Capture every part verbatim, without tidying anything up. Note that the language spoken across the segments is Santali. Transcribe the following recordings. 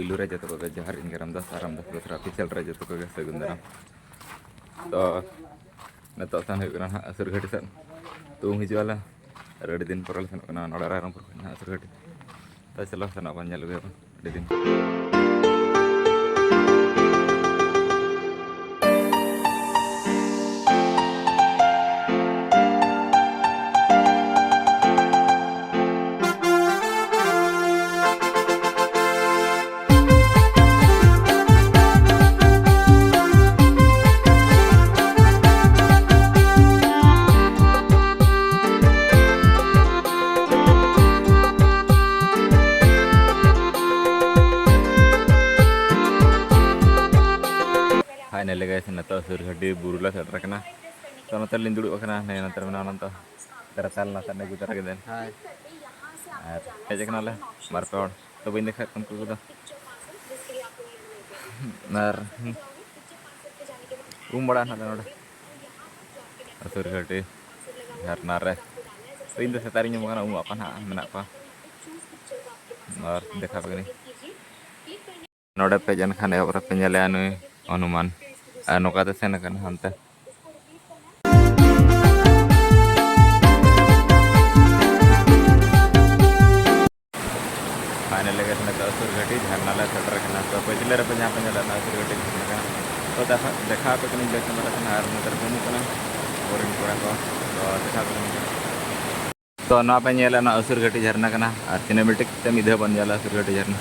ᱯᱩᱭᱞᱩ ᱨᱮ ᱡᱚᱛᱚ ᱠᱚᱜᱮ ᱡᱚᱦᱟᱨ, ᱤᱧ ᱜᱮ ᱨᱟᱢᱫᱟᱥ, ᱟᱨ ᱨᱟᱢᱫᱟᱥ ᱵᱮᱥᱨᱟ ᱚᱯᱷᱤᱥᱤᱭᱟᱞ ᱨᱮ ᱡᱚᱛᱚ ᱠᱚᱜᱮ ᱥᱟᱹᱜᱩᱱ ᱫᱟᱨᱟᱢ᱾ ᱛᱚ ᱱᱤᱛᱚᱜ ᱥᱮᱱ ᱦᱩᱭᱩᱜ ᱠᱟᱱᱟ ᱱᱟᱦᱟᱜ ᱟᱹᱥᱩᱨ ᱜᱷᱟᱹᱴᱤ ᱥᱮᱫ᱾ ᱛᱚ ᱩᱢ ᱦᱤᱡᱩᱜ ᱟᱞᱮ, ᱟᱨ ᱟᱹᱰᱤ ᱫᱤᱱ ᱯᱚᱨᱮ ᱞᱮ ᱥᱮᱱᱚᱜ ᱠᱟᱱᱟ ᱱᱚᱰᱮ ᱨᱟᱭᱨᱚᱝᱯᱩᱨ ᱠᱷᱚᱱ ᱱᱟᱦᱟᱜ ᱟᱹᱥᱩᱨ ᱜᱷᱟᱹᱴᱤ᱾ ᱛᱚ ᱪᱚᱞᱚ ᱥᱮᱱᱚᱜ ᱵᱚᱱ ᱧᱮᱞ ᱟᱹᱜᱩᱭᱟᱵᱚᱱ ᱟᱹᱰᱤ ᱫᱤᱱ᱾ Finally guys, ᱱᱤᱛᱚᱜ ᱟᱹᱥᱩᱨ ᱜᱷᱟᱹᱴᱤ ᱵᱩᱨᱩ ᱞᱮ ᱥᱮᱴᱮᱨ ᱟᱠᱟᱱᱟ᱾ ᱛᱚ ᱱᱚᱛᱮ ᱨᱮᱞᱤᱧ ᱫᱩᱲᱩᱵ ᱟᱠᱟᱱᱟ, ᱱᱚᱛᱮ ᱨᱮ ᱢᱮᱱᱟᱜᱼᱟ ᱚᱱᱟ ᱫᱚ ᱨᱟᱛᱟᱞ ᱱᱟᱥᱮ ᱟᱹᱜᱩ ᱛᱚᱨᱟ ᱠᱮᱫᱟ᱾ ᱦᱳᱭ᱾ ᱟᱨ ᱦᱮᱡ ᱟᱠᱟᱱᱟᱞᱮ ᱵᱟᱨ ᱯᱮ ᱦᱚᱲ, ᱛᱚ ᱵᱟᱹᱧ ᱫᱮᱠᱷᱟᱣᱮᱫ ᱠᱚᱣᱟ ᱩᱱᱠᱩ ᱠᱚᱫᱚ᱾ ᱟᱨ ᱩᱢ ᱵᱟᱲᱟ ᱱᱟᱦᱟᱜ ᱱᱚᱰᱮ ᱟᱹᱥᱩᱨ ᱜᱷᱟᱹᱴᱤ ᱡᱷᱟᱨᱱᱟ ᱨᱮ᱾ ᱛᱚ ᱤᱧ ᱫᱚ ᱥᱮᱛᱟᱜ ᱨᱤᱧ ᱩᱢ ᱟᱠᱟᱱᱟ, ᱩᱢᱩᱜ ᱟᱠᱚ ᱱᱟᱦᱟᱜ ᱢᱮᱱᱟᱜ ᱠᱚᱣᱟ᱾ ᱟᱨ ᱫᱮᱠᱷᱟᱣ ᱟᱯᱮ ᱠᱟᱹᱱᱟᱹᱧ᱾ ᱱᱚᱰᱮ ᱯᱮ ᱦᱮᱡ ᱮᱱ ᱠᱷᱟᱱ ᱮᱦᱚᱵ ᱨᱮᱯᱮ ᱧᱮᱞᱮᱜᱼᱟ ᱱᱩᱭ ᱦᱚᱱᱩᱢᱟᱱ, ᱟᱨ ᱱᱚᱝᱠᱟ ᱛᱮ ᱥᱮᱱ ᱟᱠᱟᱱᱟ ᱦᱟᱱᱛᱮ᱾ Finally guys, ᱱᱤᱛᱚᱜ ᱟᱹᱥᱩᱨ ᱜᱷᱟᱹᱴᱤ ᱡᱷᱟᱨᱱᱟ ᱞᱮ ᱥᱮᱴᱮᱨ ᱟᱠᱟᱱᱟ᱾ ᱛᱚ ᱯᱟᱹᱪᱷᱞᱟᱹ ᱨᱮᱯᱮ ᱡᱟᱦᱟᱸ ᱯᱮ ᱧᱮᱞᱮᱫ ᱱᱚᱣᱟ ᱟᱹᱥᱩᱨ ᱜᱷᱟᱹᱴᱤ ᱡᱷᱟᱨᱱᱟ ᱠᱟᱱᱟ᱾ ᱛᱚ ᱫᱮᱠᱷᱟ-, ᱫᱮᱠᱷᱟᱣ ᱟᱯᱮ ᱠᱟᱹᱱᱟᱹᱧ ᱵᱮᱠ ᱠᱮᱢᱮᱨᱟ ᱠᱷᱚᱱ, ᱟᱨ ᱱᱚᱛᱮ ᱨᱮᱠᱚ ᱩᱢᱩᱜ ᱠᱟᱱᱟ ᱟᱵᱚᱨᱮᱱ ᱠᱚᱲᱟ ᱠᱚ᱾ ᱛᱚ ᱫᱮᱠᱷᱟᱣ ᱟᱯᱮ ᱠᱟᱹᱱᱟᱹᱧ᱾ ᱛᱚ ᱱᱚᱣᱟ ᱯᱮ ᱧᱮᱞᱟ, ᱱᱚᱣᱟ ᱟᱹᱥᱩᱨ ᱜᱷᱟᱹᱴᱤ ᱡᱷᱟᱨᱱᱟ ᱠᱟᱱᱟ, ᱟᱨ ᱥᱤᱱᱮᱢᱮᱴᱤᱠ ᱛᱮ ᱢᱤᱫ ᱫᱷᱟᱣ ᱵᱚᱱ ᱧᱮᱞᱟ ᱟᱹᱥᱩᱨ ᱜᱷᱟᱹᱴᱤ ᱡᱷᱟᱨᱱᱟ᱾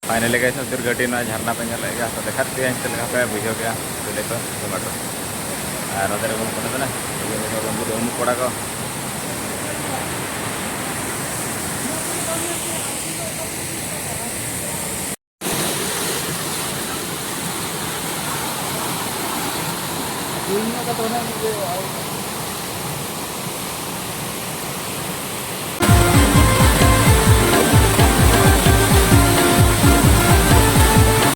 Finally guys, ᱟᱹᱥᱩᱨ ᱜᱷᱟᱹᱴᱤ ᱨᱮᱱᱟᱜ ᱡᱷᱟᱨᱱᱟ ᱯᱮ ᱧᱮᱞᱮᱫ ᱜᱮᱭᱟ, ᱛᱚ ᱫᱮᱠᱷᱟᱣ ᱯᱮᱭᱟᱧ ᱪᱮᱫ ᱞᱮᱠᱟ ᱯᱮ ᱵᱩᱡᱷᱟᱹᱣ ᱠᱮᱜᱼᱟ ᱟᱹᱥᱩᱨ ᱜᱷᱟᱹᱴᱤ ᱠᱚ ᱡᱚᱢᱟᱴᱳ᱾ ᱟᱨ ᱱᱚᱛᱮ ᱨᱮ ᱩᱢᱩᱜ ᱠᱟᱱᱟ, ᱩᱢᱩᱜ ᱠᱚᱲᱟ ᱠᱚ᱾ ᱤᱧ ᱫᱚ ᱠᱟᱛᱷᱟ ᱚᱱᱟ ᱜᱮ,